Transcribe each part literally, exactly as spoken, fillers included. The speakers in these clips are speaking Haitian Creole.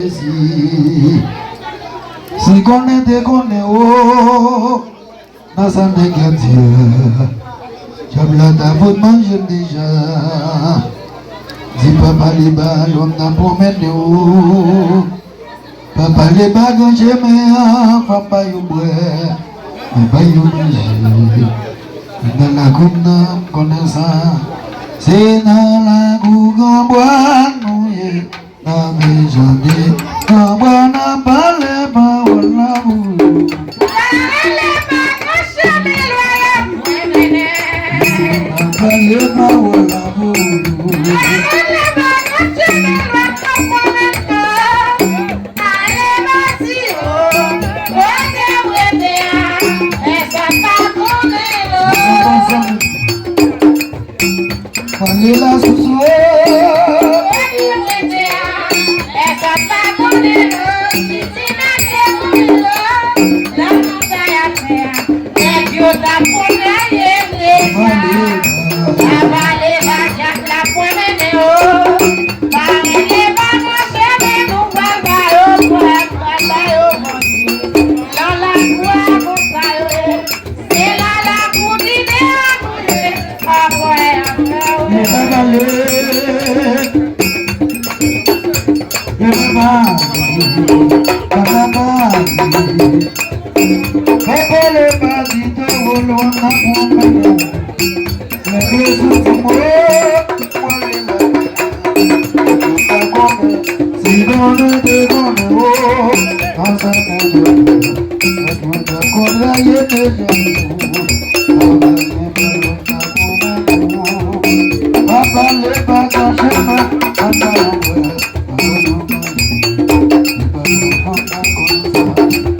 Si konnen te konnen, o, nan sa nèg la di a, dyab la ta fout manje m deja. Di papa Leba, lòm nan pwonmennen, o. Papa Leba, gran chemen an, fò m ba yo bwè, m ba yo manje. Nan lakou m nan, konnen sa, se nan lakou gran bwa nou ye. Nan bezwen de anba nan pale pawòl lanmou. Pale pa nan chemen lwa la pou mwen mennen. Nan pale pawòl lanmou. Pale pa nan chemen lwa pou mwen mennen. Ale pati o, kote w rete a, pèsonn pa konnen non. Pale la sousou. Kote w rete a, pèsonn pa konnen non. Si ti nèg te konnen non, lanmou sa y ap fè a, nèg yo t ap konn rayi m deja. Papa Leba, dyab la pwonmennen, o. Papa Leba, nan chemen nou pral ba yo, pral, pral ba yo manje. Nan lakou a konsa yo ye. Se la lakou ginen an nou ye. Apre, apre, wi. Yo pa pale. Yo pa pale. Pa, pa pale. Pa pale, pa di to, wo, lo, nan pwonmennen. Lè ke sou ti mwen, mwen li la. Si konnen te konnen, o, ansanm nou te, nou te konn rayi deja. Papa Leba, gran chemen, ansanm nou, ansanm nou,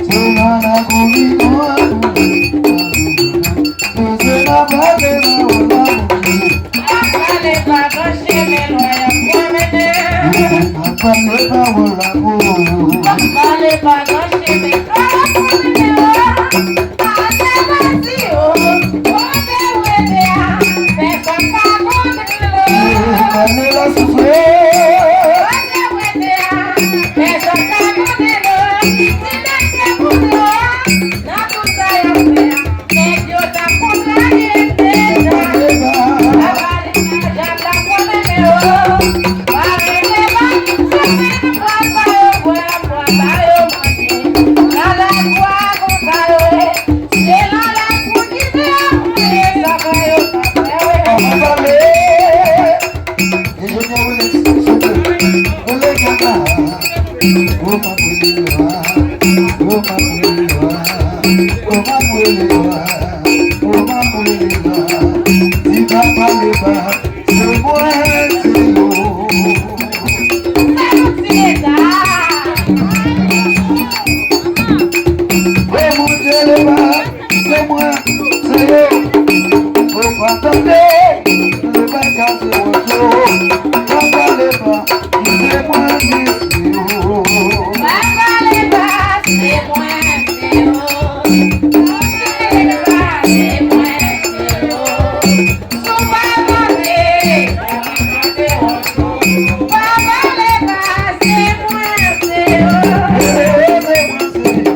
se nan lakou nou. Papa Leba, pale pa nan chemen lwa y ap pwonmennen. Pale pawòl lanmou. Pale pa nan chemen lwa y ap pwonmennen. Pale pati o, kote w rete a, pèsonn pa konnen non. Pale la soufle. Kote w rete a, pèsonn pa konnen non. Si nèg te konnen, nan tout sa y ap fè a. Nèg yo t ap konn rayi m deja. Papa Leba, dyab la pwonmennen, o. Papa Leba, se mwen ki pral ba yo bwè, pral ba yo manje. Nan lakou a konsa yo ye. Se nan lakou ginen an pou ye, sa fè yo pa fè, wi. Ann pale. Enjenyè Wilix, souple. Rele ganga. O, m ap rele lwa. O, m ap rele lwa. O, m ap rele lwa. O, m ap rele lwa. Di papa Leba, se mwen, se yo. Sa yon ti leta. O, Bondye Leba. Se mwen, se yo. Ou pa tande, le bagay se wòch yo. Pa pale pa, se mwen ki se yo. Pa pale pa, se mwen, se yo. Pa pale pa, se mwen, se yo. Si w pa tande, se wòch yo. Pa pale pa, se mwen, se yo. Se mwen, se yo.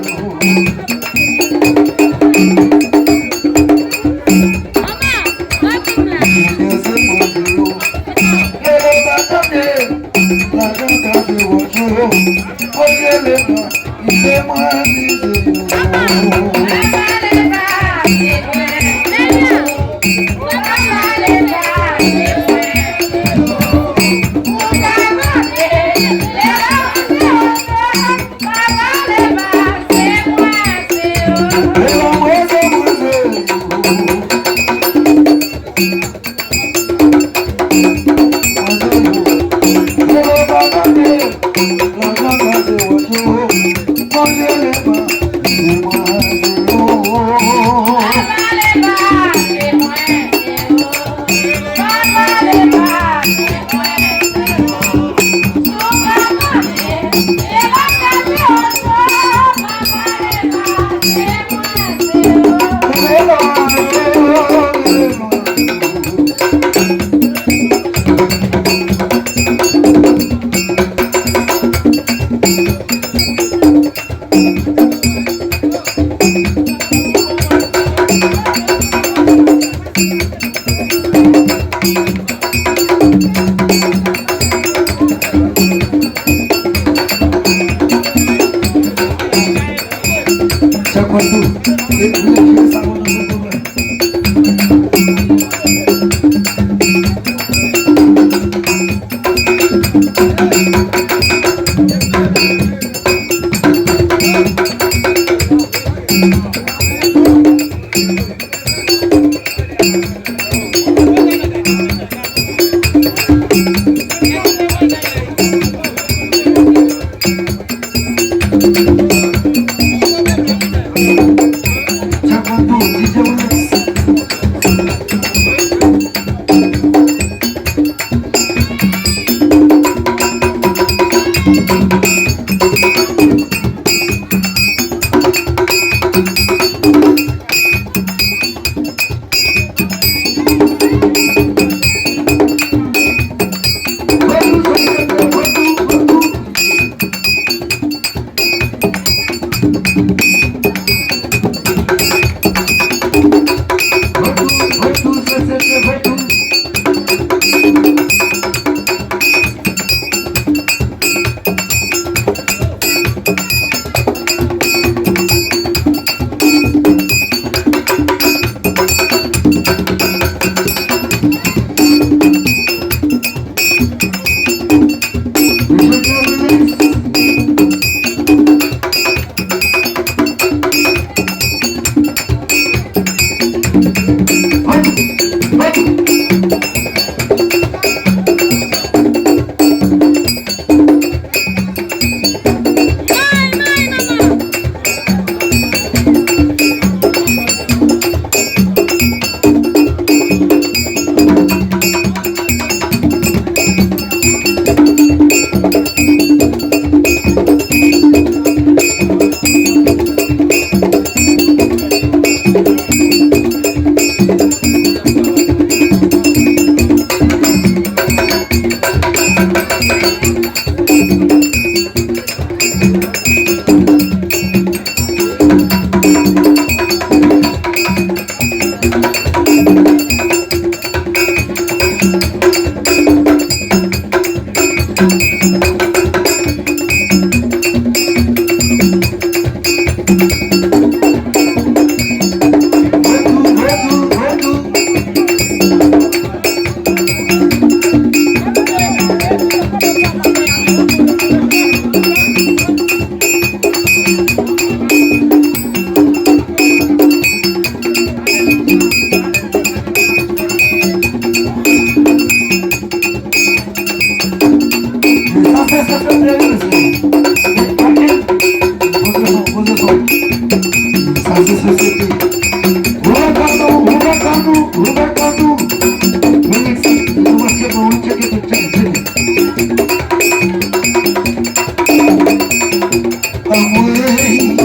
Anmwey,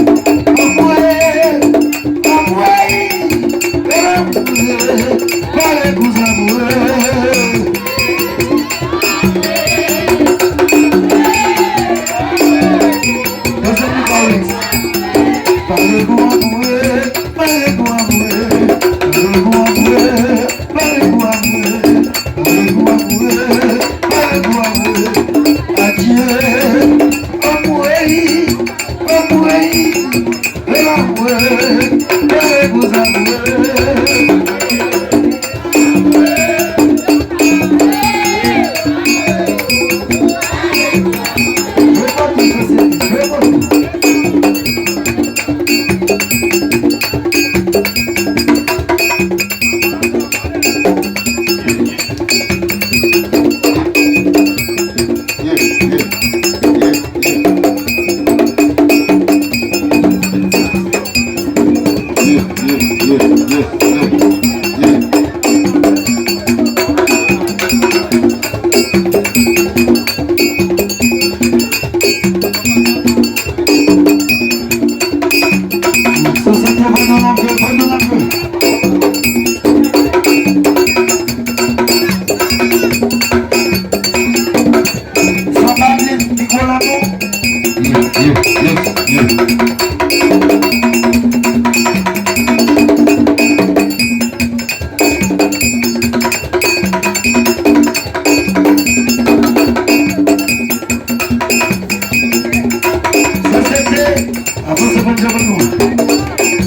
anmwey, anmwey, anmwey, pale pou zanmi. Pale pou anmwey, pale pou anmwey, pale pou anmwey. Pale pou anmwey, pale pou anmwey, pale pou anmwey. Adye, anmwey, anmwey, anmwey, pale pou zanmi. Jwe pou nou, mesye, jwe pou nou. Sosyete, ban nou lave, ban nou lave. Sa pa vle di gwo lanmou. Yeah, yeah, yeah, yeah. Sosyete, avanse, bon, bon, bon.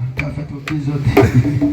An pa fè twòp dezòd.